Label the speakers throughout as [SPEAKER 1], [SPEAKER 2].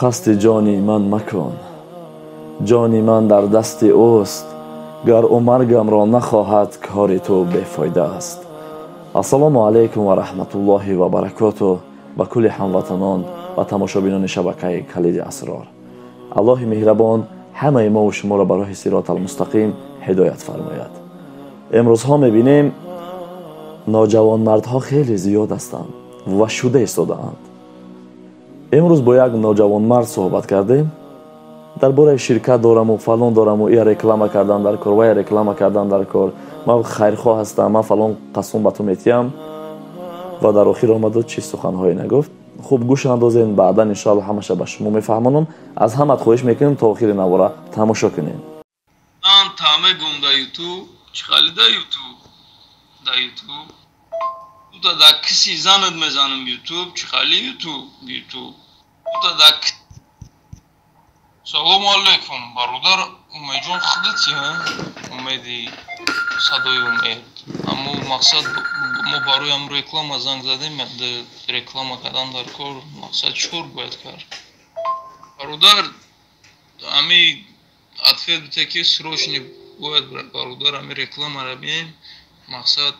[SPEAKER 1] Қасди ҷони ман макун, ҷони ман дар дасти ӯст, гар ӯ маргамро нахоҳад, кори ту бефоида аст. Ассалому алайкум ва раҳматуллоҳи ва баракоту ба кулли ҳамватанон ва тамошобинони шабакаи Калиди Асрор. Аллоҳи меҳрабон ҳамаи мову шуморо ба роҳи сироталмустақим ҳидоят фармояд. Имрӯзҳо мебинем, ноҷавонмардҳо хеле зиёд ҳастанд ва шуда истодаанд. Имрӯз бо як ноҷавонмард суҳбат кардем дар бораи ширкат дораму фалон дораму, ия реклама кардан дар кор, вая реклама кардан дар кор, ман хайрхоҳ ҳастам, ман фалон қасум ба ту метиҳам, ва дар охир омаду чӣ суханҳое нагуфт. Хуб, гӯш андозен, баъдан иншоалло ҳамаша ба шумо мефаҳмонам. Аз ҳамат хоҳиш мекунем, то охири навора тамошо кунем.
[SPEAKER 2] Ман та мегум да Ютуб, чӣ хали да Ютуб, да Ютуб да да киси занат мезанам. Ютуб чӣ хали Ютуб, Ютуб да да. Салому алайкум, бародар Умедҷон, худати Умеди Садои Умед. Аммо мақсад, мо барои ам реклама занг задем. Реклама кардан дар кор, мақсад, чӣ кор бояд кард, бародар? Ами ответ бите, ки срочно бояд, бародар, ами рекламара бием. Мақсад,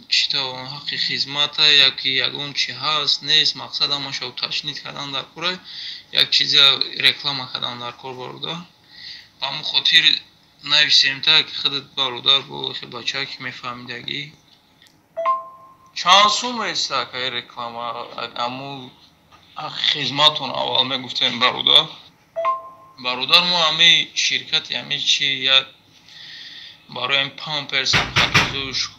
[SPEAKER 2] чӣ тавон ҳаққи хизмата яки ягон чи ҳаст, нест, мақсад, ҳамаша уточнить кардан дар кора, як чиза реклама кардан дар кор, бародар. Ба ҳамон хотир нависем та, ки худат, бародар, бо бача ки мефаҳмидагӣ, чанд сум еста акаи реклама? Аму ҳаққи хизматон аввал мегуфтем, бародар. Бародар, мо ҳами ширкати ҳами чи як барои памперс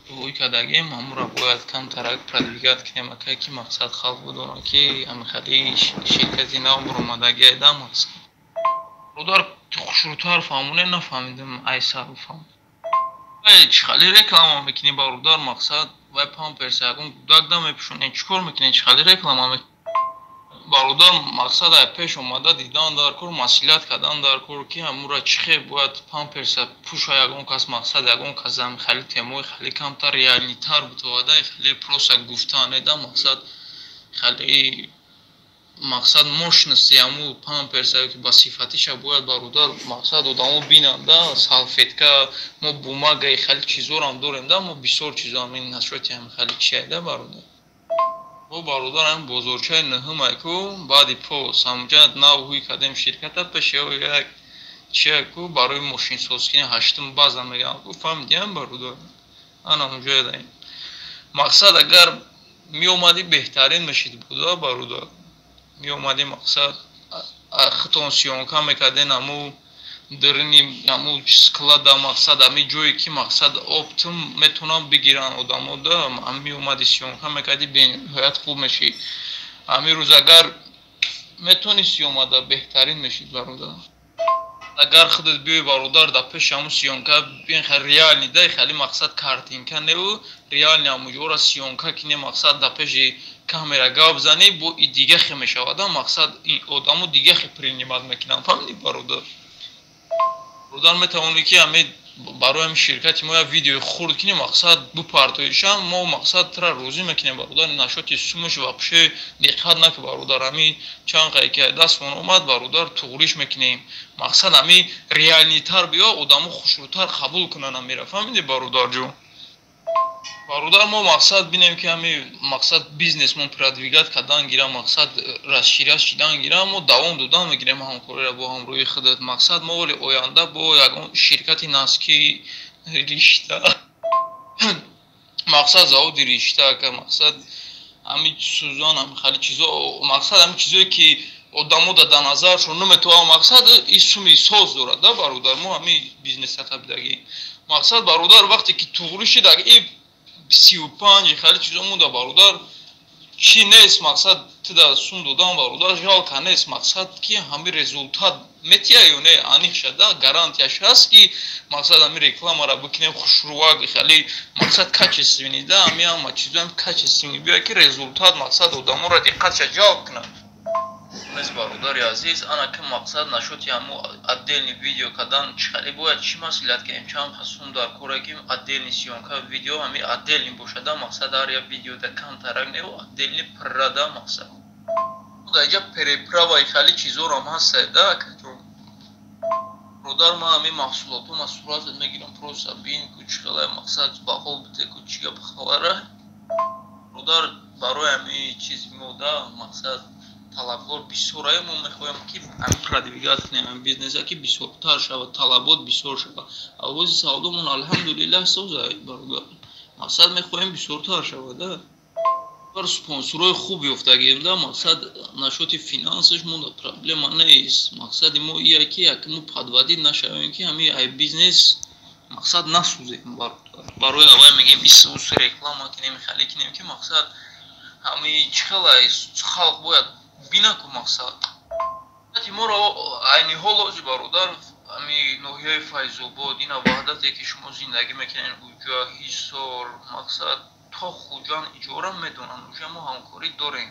[SPEAKER 2] ҳой кардагем, ҳамура бояд камтарак продвигать кунем, акай, ки мақсад, халқ бидонад, ки ҳамихали ширкати нав баромадагиай да. Мақсад, бародар, хушрӯтар фаҳмоне, нафаҳмидам, айсар фаҳм. Чӣ хали реклама мекунӣ, бародар? Мақсад, вай памперс ягон кӯдак да мепӯшонед, чӣ кор мекунед, чӣ хали реклама? Бародар, мақсад, ай пеш омада дидан дар кор, маслиҳат кардан дар кор, ки ҳамура чӣ хел бояд памперса пӯша ягон кас. Мақсад, ягон кас хали темои хали камтар реальный тар бутовада, хали просто гуфтан да. Мақсад, хали мақсад, мощности ҳаму памперса ки ба сифатиша бояд, бародар, мақсад, одамо бинанд да. Салфетка мо, бумага и хали чизорам дорем да, мо бисёр чизо ҳамин насчёти ҳами хали чиай да, бародар. Бо бародар, ҳамин бозорчаи нуҳумай ку, баъди пос, ҳамунҷа нав ҳуй кардем ширката, пеши як чия ку, барои мошинсозкини ҳаштум база мегӯям ку, фаҳмидиам, бародар? Ана ҳамунҷоя даем. Мақсад, агар меомадӣ, беҳтарин мешид буда, бародар, меомадӣ. Мақсад, худтон съёмка мекарден ҳаму дарини ҳаму склада, мақсад, ҳами ҷое ки, мақсад, оптом метавонанд бигиранд одамо да. Меомадӣ, съёмка мекардӣ, бениҳоят хуб мешид. Ҳамин рӯз агар метавонисти омада, беҳтарин мешид, бародар. Агар худат биёй, бародар, дар пеши ҳамун съёмка реальный да, хали мақсад, картинка неву, реальный ҳамуҷора съёмка кине, мақсад, дар пеши камера гап занӣ, бо и дига хе мешавада. Мақсад, одамо дига хе принимать мекунанд, фаҳмидӣ, бародар? Бародар, метавонӣ ки ҳами барои ҳами ширкати мо як видеои хурд кунем, мақсад, бупартоишам, мо, мақсад, тра розӣ мекунем, бародар. Насчёти сумаш вообще диққат наки, бародар. Ҳами чанд қай ки дастмон омад, бародар, туғриш мекунем. Мақсад, ҳами реальный тар биё, одамо хушрӯтар қабул кунанд ҳамира, фаҳмидӣ, бародарҷон? Бародар, мо, мақсад, бинем, ки ҳами, мақсад, бизнесмон продвигать кардан гирам, мақсад, расширять шидан гирам, мо давом додан мегирем ҳамкориро бо ҳамроҳи худат. Мақсад, мо вале оянда бо ягон ширкати носки ришта, мақсад, заводи ришта, мақсад, ҳами сӯзан, ҳами хали чизо, мақсад, ҳами чизое ки одамо да назаршон наметавон, мақсад, и суми соз дорад да, бародар. Мо ҳами бизнеса қабидагӣ. Мақсад, бародар, вақте ки туғрӣ шид, и 35 хеле чизо монда, бародар, чӣ нест. Мақсад, тида сум додан, бародар, жалко нест. Мақсад, ки ҳами результат метия ё не, аниқ шада, гарантияш ҳаст, ки, мақсад, ҳами рекламара бикунем хушрӯвак, хеле, мақсад, качественный да, ҳами ҳама чизоам качественный биёяд, ки результат, мақсад, одаморо диққатша ҷалб кунад. Нест, бародари азиз. Ана ки, мақсад, насчёти ҳамо отдельный видео кардан чӣ хеле бояд, чӣ маслиҳат кунем, чанд сум дар кора, ки отдельный съёмка видео ҳами отдельный бошада? Мақсад, ҳар як видеода камтарак неву, отдельный пуррада, мақсад. Даҷа переправаи хали чизорам ҳастад да, акаҷон. Бародар, ман ҳамин маҳсулотҳо сурат мегирам, просто бин ку чӣ хелай, мақсад баҳо бите ку чӣ гап хабара. Бародар, барои ҳамин чизи мо да мақсад талабгор бисёрае, мо мехоҳем ки ҳамин продвигать кунем ҳамин бизнеса, ки бисёртар шавад, талабот бисёр шавад. Авози савдомон, алҳамдулиллаҳ, соза, бародар. Мақсад мехоҳем бисёртар шавад да. Спонсорҳои хуб ёфтагием да, мақсад насчёти финансаш мо проблема нест. Мақсади мо ия ки як мо подводить нашавем, ки ҳамин ай бизнес мақсад насӯзем, бародар. Барои аввал мегем исус реклама кунем, хали кунем, ки мақсад ҳамин чӣ хелай халқ бояд бина ку мақсад. Моро айни ҳол ози, бародар, ҳами ноҳияи Файзобод, ина Ваҳдате ки шумо зиндагӣ мекунед, уҷа Ҳисор, мақсад то Хуҷанд иҷора медонанд, уҷа мо ҳамкорӣ дорем.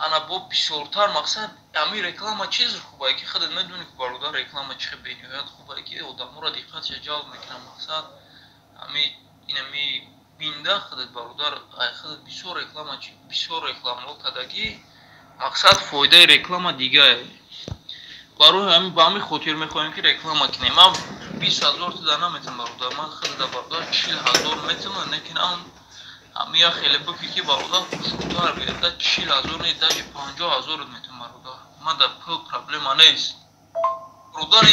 [SPEAKER 2] Ана бо бисёртар мақсад ҳамин реклама чизи хубае, ки худат медонӣ ку, бародар, реклама чӣ хел бениҳоят хубае, ки одаморо диққатша ҷалб мекунад. Мақсад ҳами инами бинда худат, бародар, ай худат бисёр реклама, бисёр рекламаҳо кардагӣ, мақсад фоидаи реклама дигае. Барои ҳамин, ба ҳамин хотир мехоҳем, ки реклама кунем. Ман 20 000 туда наметавонам, бародар, ман худада, бародар, 40 000 метавонам, лекин ҳамин як хеле бикӣ, ки, бародар, хушрӯтар биёд да. 40 000 не, даже 50 000 метавонам, бародар, ман дар пул проблема нест, бародар.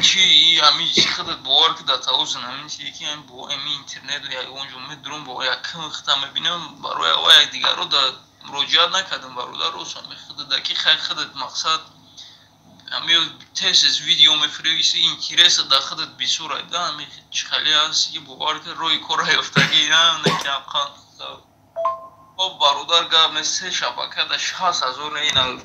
[SPEAKER 2] Чи ҳамин худат бовар ки дар тавозун ҳамин чизе ки бо ҳамин интернету ягон ҷо медурам, бо якм худам мебинам. Барои аввал якдигарро да муроҷиат накардам, бародар, рост ҳамин худада ки хай худат мақсад ҳамин тез видео мефиристӣ, интереса дар худат бисёр да. Ҳамин чӣ хеле ҳаст, ки бовар ки роҳи кора ёфтагӣ некам. Хоб, бародар, гап нест, се шабака да 60 000 не, ина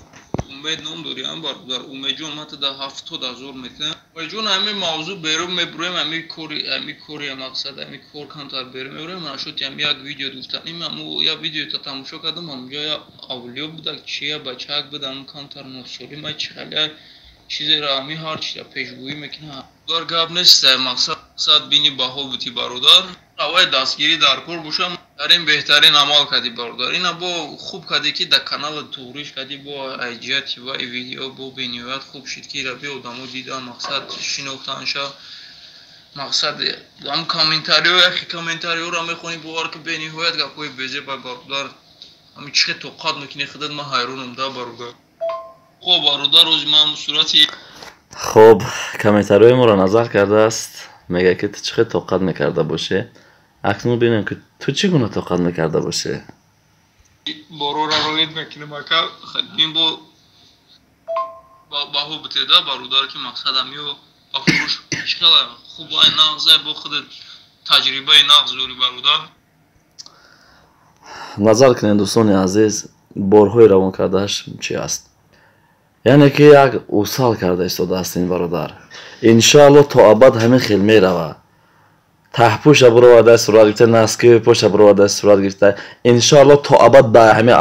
[SPEAKER 2] Умед ном дорӣ, бародар? Умедҷон, ман туда 70 000 метавонам. Умедҷон, ҳамин мавзӯъ берун мебуроем, ҳамин кори, ҳамин кори, мақсад ҳамин кор камтар берун мебуроем. Нашуд ҳам як видео гуфтаним, ҳаму як видеото тамошо кардам, ҳамунҷо як авлиё буда, чия бачаак буда, ҳамун камтар носолим, чӣ хеле чизеро ҳамин ҳар чиза пешгӯӣ мекунад. Бародар, гап нест, мақсад бини баҳо бути, бародар, аввали дастгирӣ дар кор бошам. Дар ин беҳтарин амал кардӣ, бародар, ина бо хуб кардӣ, ки дар канала туғриш кардӣ, бо айҷияти вай видео бо бениҳоят хуб шид, ки раби одамо дидан, мақсад шинохтанша. Мақсад ҳам комментариҳо, яхе комментариҳоро мехонӣ, бовар ки бениҳоят гапҳои безеба, бародар. Ҳами чӣ хел тоқат мекунӣ худат, ман ҳайронам да, бародар. Хоб, бародар, рози ман сурати
[SPEAKER 1] Хоб, комментариҳои моро назар кардааст, мегӯяд, ки ту чӣ хел тоқат мекарда бошӣ. Акнун бинем, ки ту чӣ гуна тоқат мекарда бошӣ.
[SPEAKER 2] Борора роид мекунем, ака, бин бо баҳо битеда, бародар, ки мақсад ҳамиё ба фурӯш чӣ хела хубай, нағзай, бо худат таҷрибаи нағз дорӣ, бародар.
[SPEAKER 1] Назар кунед, дӯстони азиз, борҳои равон кардааш чӣ аст, яъне ки як усал карда истодааст ин бародар. Иншоалло, то абад ҳамин хел меравад. Таҳпӯша буроварда сурат гирифта, носки поша буроварда сурат гирифта. Иншоалло, то абад ба ҳамин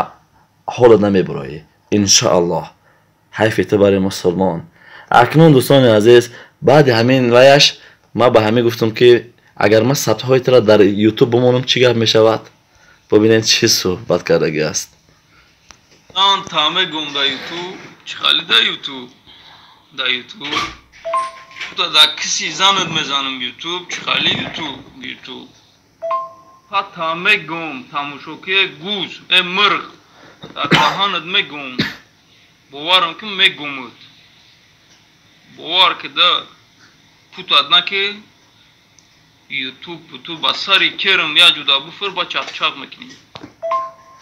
[SPEAKER 1] ҳолат намебуроӣ, иншоаллоҳ. Ҳайфи ту барои мусулмон. Акнун, дӯстони азиз, баъди ҳамин ваяш ман ба ҳамин гуфтам, ки агар ман сабтҳои туро дар Ютуб бимонам, чӣ гап мешавад? Бибинед, чӣ суҳбат кардагӣ аст.
[SPEAKER 2] Ман та мегӯм да Ютуб, чӣ хали да Ютуб, да Ютуб да киси занат мезанам. Ютуб чӣ хали Ютуб, Ютуб та мегӯм, тамошокие гуз э мирғ дар даҳанат мегӯм, боварам ки мегӯмуд, бовар ки да путат наки Ютуб ту ба сари керм як ҷуда буфир, ба чақчақ мекунӣ.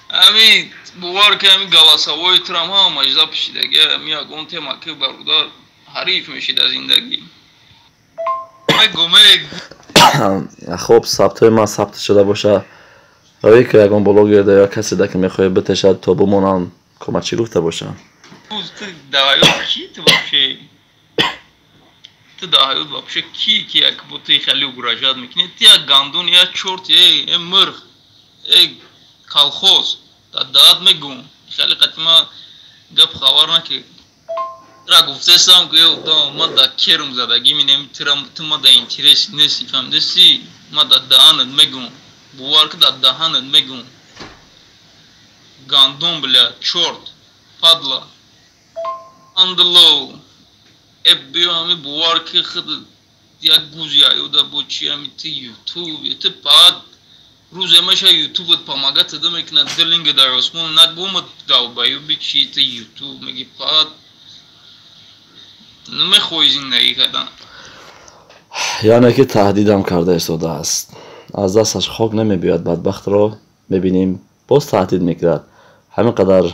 [SPEAKER 2] Ами бовар ки ами голосовой трам ҳама запись шидаги, ами ягон тема ки, бародар, ҳариф мешид аз зиндагӣ, мегӯм.
[SPEAKER 1] Хоб, сабтҳои ман сабт шуда боша, рое ки ягон блогерда ё каседа ки мехоҳед битешад, то бимонам, кӯмак чӣ гуфта бошам?
[SPEAKER 2] Ту дар ҳаёт ки, ту вообще, ту дар ҳаёт вообще ки, ки як бо ту хеле угрожать мекунӣ? Ту як гандон, як чёрт, э мирғ, э колхоз, дар даҳат мегӯм, хеле қатима гап хабар наки. Тра гуфтесам ки одам, ма да керм задагӣ минем, ту ма да интерес нести, фаҳмидеси? Ма да даҳанат мегӯм, бовар ки дар даҳанат мегӯм, гандон, бля, чёрт. Падла. Андло. Эббио ами бовар ки худ як гузи аюда бо чи ами ти ютуб, ти пад рӯзе маша ютубат помогать тада мекунад, дилинга дар осмон нагумад долбоёби чи ти ютуб меги пад намехоҳӣ зиндагӣ кардан.
[SPEAKER 1] Яъне ки таҳдидам карда истодааст, аз дасташ хок намебиёяд. Бадбахтро мебинем, боз таҳдид мекунад. Ҳамин қадар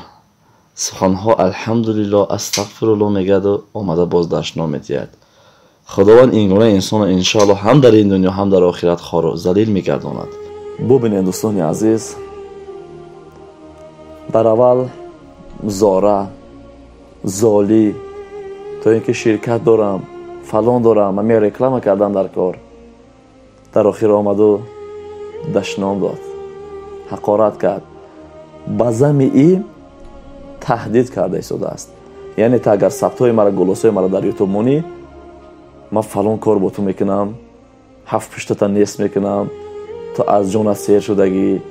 [SPEAKER 1] суханҳо алҳамдулилло, астағфирулло мегӯяду омада боз дашном медиҳад. Худованд ин гуна инсонро иншоалло ҳам дар ин дунё, ҳам дар охират хору залил мегардонад. Бубинед, дӯстони азиз, дар аввал зора золӣ то ин ки ширкат дорам, фалон дорам, ами реклама кардам дар кор, дар охир омаду дашном дод, ҳақорат кард, ба зами и таҳдид карда истодааст. Яъне та агар сабтҳои мара, голосҳои мара дар ютуб монӣ, ман фалон кор бо ту мекунам, ҳафт пуштата нест мекунам, то аз ҷонат сер шудагӣ.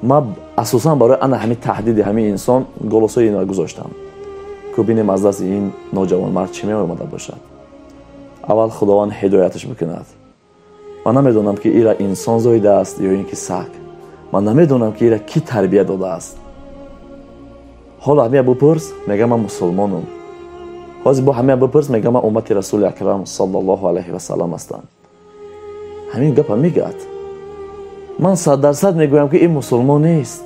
[SPEAKER 1] Ман асосан барои ана ҳамин таҳдиди ҳамин инсон голосҳои инро гузоштам, ку бинем аз дасти ин ноҷавонмард чӣ меомада бошад. Аввал Худованд ҳидояташ бикунад. Ман намедонам, ки ира инсон зоидааст ё ин ки саг. Ман намедонам, ки ира кӣ тарбия додааст. Ҳоло ҳамия бипурс, мега ман мусулмонум. Ҳозир бо ҳамия бипурс, мега ман уммати Расули Акрам саллаллоҳу алайҳи васаллам ҳастам. Ҳамин гапа мегӯяд. Ман 100% мегӯям, ки ин мусулмон нест.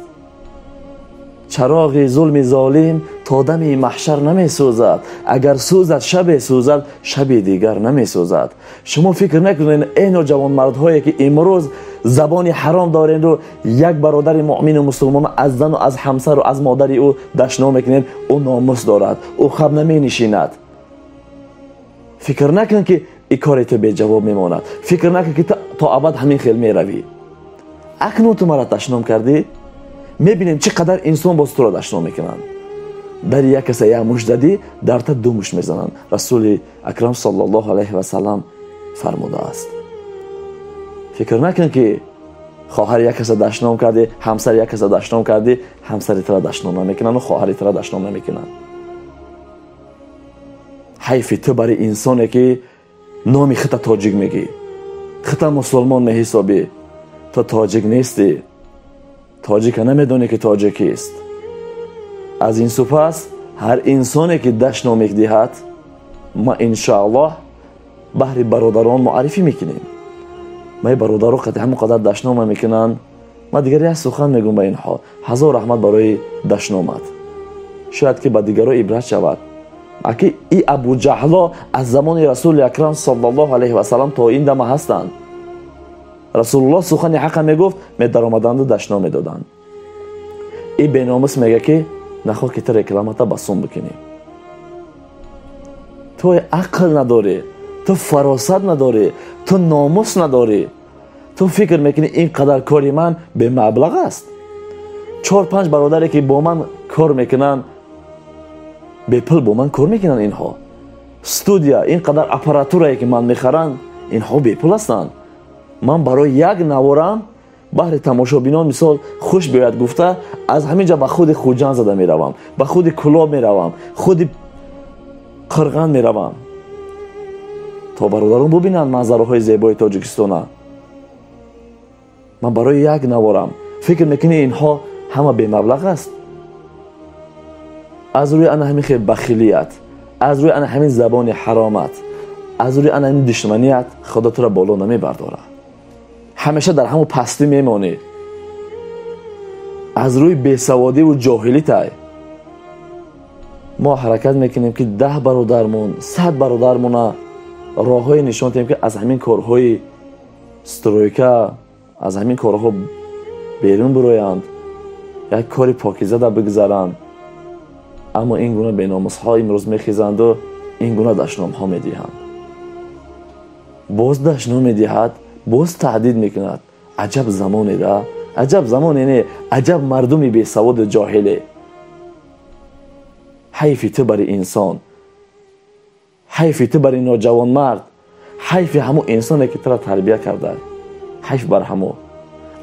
[SPEAKER 1] Чароғи зулми золим то дами маҳшар намесӯзад, агар сӯзад, шабе сӯзад, шаби дигар намесӯзад. Шумо фикр накунед, эй ноҷавонмардҳое, ки имрӯз забони ҳаром доренду як бародари муъмину мусулмон аз зану аз ҳамсару аз модари ӯ дашном мекунед, ӯ номус дорад, ӯ хаб наменишинад. Фикр накун, ки и кори ту беҷавоб мемонад. Фикр накун, ки то абад ҳамин хел меравӣ. Акнун ту мара дашном кардӣ, мебинем, чӣ қадар инсон боз туро дашном мекунанд. Дар як каса як мушт задӣ, дар та ду мушт мезананд, Расули Акрам саллаллоҳу алайҳи васаллам фармудааст. Фикр накун, ки хоҳари як каса дашном кардӣ, ҳамсари як каса дашном кардӣ, ҳамсари тура дашном намекунанду хоҳари тура дашном намекунанд. Ҳайфи ту бари инсоне, ки номи хита тоҷик мегӣ, хита мусулмон меҳисобӣ. Ту тоҷик нестӣ, тоҷика намедонӣ, ки тоҷик кист. Аз ин супас ҳар инсоне, ки дашном медиҳад, ма иншоаллоҳ баҳри бародарон муаррифӣ мекунем. Май бародаро қати ҳамон қадар дашнома мекунанд. Ман дигар як сухан мегӯм ба инҳо: ҳазор раҳмат барои дашномат, шояд ки ба дигаро ибрат шавад. Аки и Абуҷаҳло аз замони Расули Акрам саллаллоҳу алайҳи васаллам то ин дама ҳастанд. Расулуллоҳ сухани ҳақа мегуфт, медаромаданду дашном медоданд. И беномус мега, ки нахоҳ ки ту рекламата ба сум бикунӣ. Ту ақл надорӣ, ту фаросат надорӣ, ту номус надорӣ. Ту фикр мекунӣ, ин қадар кори ман бемаблағ аст? Чор панҷ бародаре, ки бо ман кор мекунанд, бепул бо ман кор мекунанд. Инҳо студия, ин қадар аппаратурае, ки ман мехарам, инҳо бепул ҳастанд. Ман барои як наворам, баҳри тамошобинон мисол хуш биёяд гуфта, аз ҳамин ҷа ба худи Хуҷанд зада меравам, ба худи Кулоб меравам, худи Қирған меравам, то бародарон бубинанд манзараҳои зебои Тоҷикистона. Ман барои як наворам, фикр мекунӣ, инҳо ҳама бемаблағ аст? Аз рӯи ана ҳамин хел бахилият, аз рӯи ана ҳамин забони ҳаромат, аз рӯи ана ҳамин душманият Худо туро боло намебардорад, ҳамеша дар ҳамон пастӣ мемонӣ. Аз рӯи бесаводиву ҷоҳилитай мо ҳаракат мекунем, ки 10 бародармон, 100 бародармона роҳҳое нишон диҳем, ки аз ҳамин корҳои стройка, аз ҳамин корҳо берун бироянд, як кори покизада бигзаранд. Аммо ин гуна беномусҳо имрӯз мехезанду ин гуна дашномҳо медиҳанд. Боз дашном медиҳад, боз таҳдид мекунад. Аҷаб замоне да, аҷаб замоне, не, аҷаб мардуми бесаводу ҷоҳиле. Ҳайфи ту бари инсон, ҳайфи ту бари ноҷавонмард, ҳайфи ҳамон инсоне, ки тура тарбия карда, ҳайф бар ҳамо.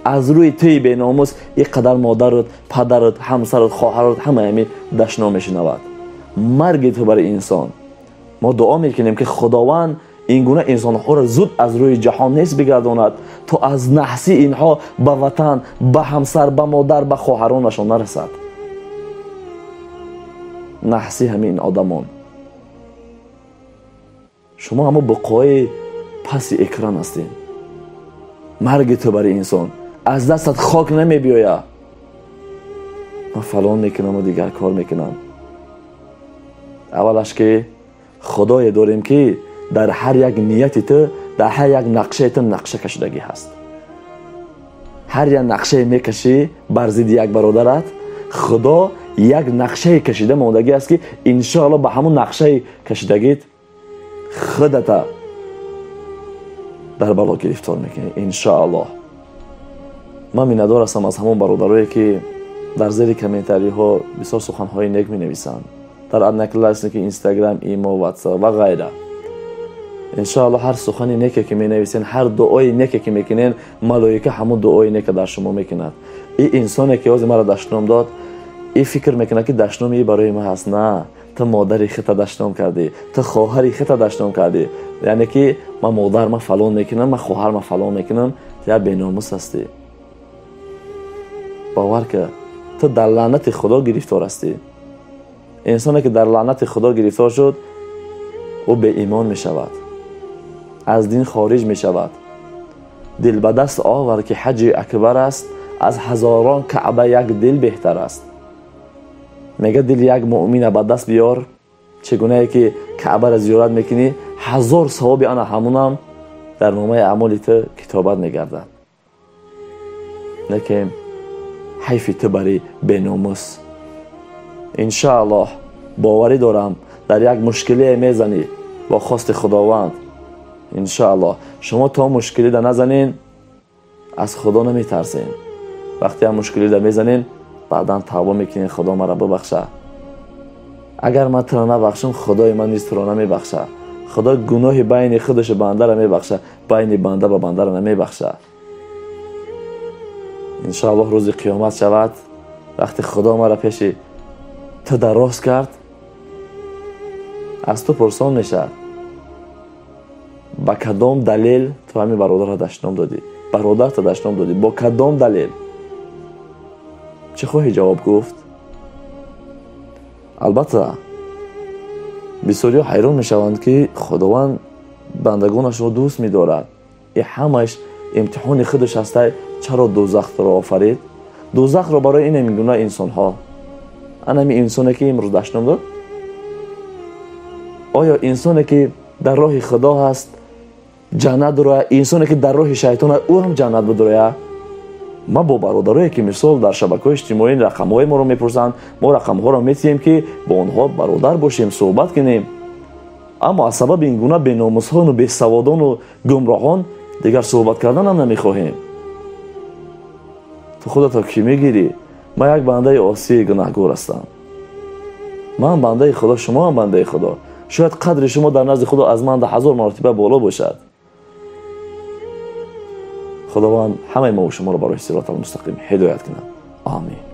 [SPEAKER 1] Аз рӯи туи беномус ин қадар модарат, падарат, ҳамсарат, хоҳарат ҳама ҳамин дашном мешунавад. Марги ту барои инсон. Мо дуо мекунем, ки Худованд ин гуна инсонҳоро зуд аз рӯи ҷаҳон нест бигардонад, то аз наҳси инҳо ба ватан, ба ҳамсар, ба модар, ба хоҳаронашон нарасад. Наҳси ҳамин одамон. Шумо ҳамо буқои паси экран ҳастед. Марги ту барои инсон. Аз дастат хок намебиёяд. Ман фалон мекунаму дигар кор мекунам. Аввалаш ки Худое дорем, ки дар ҳар як нияти ту, дар ҳар як нақшаи ту нақша кашидагӣ ҳаст. Ҳар як нақшае мекашӣ бар зидди як бародарат, Худо як нақшае кашида мондагӣ аст, ки иншоалло ба ҳамон нақшаи кашидагит худата дар бало гирифтор мекунӣ, иншоаллоҳ. Ман миннатдор ҳастам аз ҳамон бародарое, ки дар зери комментариҳо бисёр суханҳои нек менависанд, дар Одноклассники, Инстаграм, Имо, Ватсап ва ғайра. Иншоаллоҳ ҳар сухани неке ки менависен, ҳар дуои неке ки мекунен, малоика ҳамон дуои нека дар шумо мекунад. И инсоне ки ҳозир маро дашном дод, и фикр мекунад, ки дашноми и барои ман ҳаст. На, ту модари хита дашном кардӣ, ту хоҳари хита дашном кардӣ. Яъне ки ман модар ма фалон мекунам, ман хоҳар ма фалон мекунам, ту як беномус ҳастӣ. Бовар ки ту дар лаънати Худо гирифтор ҳастӣ. Инсоне ки дар лаънати Худо гирифтор шуд, ӯ беимон мешавад, аз дин хориҷ мешавад. Дил ба даст овар, ки ҳаҷи акбар аст, аз ҳазорон Каъба як дил беҳтар аст. Мега дили як муъмина ба даст биёр, чӣ гунае ки Каъбаро зиёрат мекунӣ, 1000 савоби ана ҳамунам дар номаи аъмоли ту китобат мегардад. Лекин ҳайфи ту бари беномус. Иншааллоҳ боварӣ дорам, дар як мушкилие мезанӣ бо хости Худованд. Иншааллоҳ шумо то мушкилида назанин, аз Худо наметарсен. Вақте ям мушкилида мезанин, баъдан тавба мекунин, Худо маро бибахша. Агар ман туро набахшам, Худои ман низ туро намебахша. Худо гуноҳи байни худаш бандаро мебахша, байни банда ба бандаро намебахша. Иншааллоҳ рӯзи қиёмат шавад, вақте Худо маро пеши ту дароз кард, аз ту пурсон мешавад: ба кадом далел ту ҳамин бародарро дашном додӣ, бародарта дашном додӣ, бо кадом далел? Чӣ хоҳӣ ҷавоб гуфт? Албатта бисёриҳо ҳайрон мешаванд, ки Худованд бандагонашро дӯст медорад, и ҳамаш имтиҳони худаш ҳастай, чаро дӯзахро офарид? Дӯзахро барои ин гуна инсонҳо. Анами инсоне ки имрӯз дашном дод, оё инсоне ки дар роҳи Худо ҳаст ҷаннат дуроя, инсоне ки дар роҳи шайтон ӯ ҳам ҷаннат бидуроя? Ман бо бародарое ки мисол дар шабакаҳои иҷтимоӣ рақамҳои моро мепурсанд, мо рақамҳоро метиҳем, ки бо онҳо бародар бошем, суҳбат кунем. Аммо аз сабаби ин гуна беномусҳону бесаводону гумроҳон дигар суҳбат карданам намехоҳем. Ту худато кӣ мегирӣ? Ман як бандаи осии гунаҳгор ҳастам. Ман бандаи Худо, шумо ҳам бандаи Худо. Шояд қадри шумо дар назди Худо аз ман 1000 маротиба боло бошад. Худованд ҳамаи мо шуморо барои сироти мустақим ҳидоят кунад. Омин.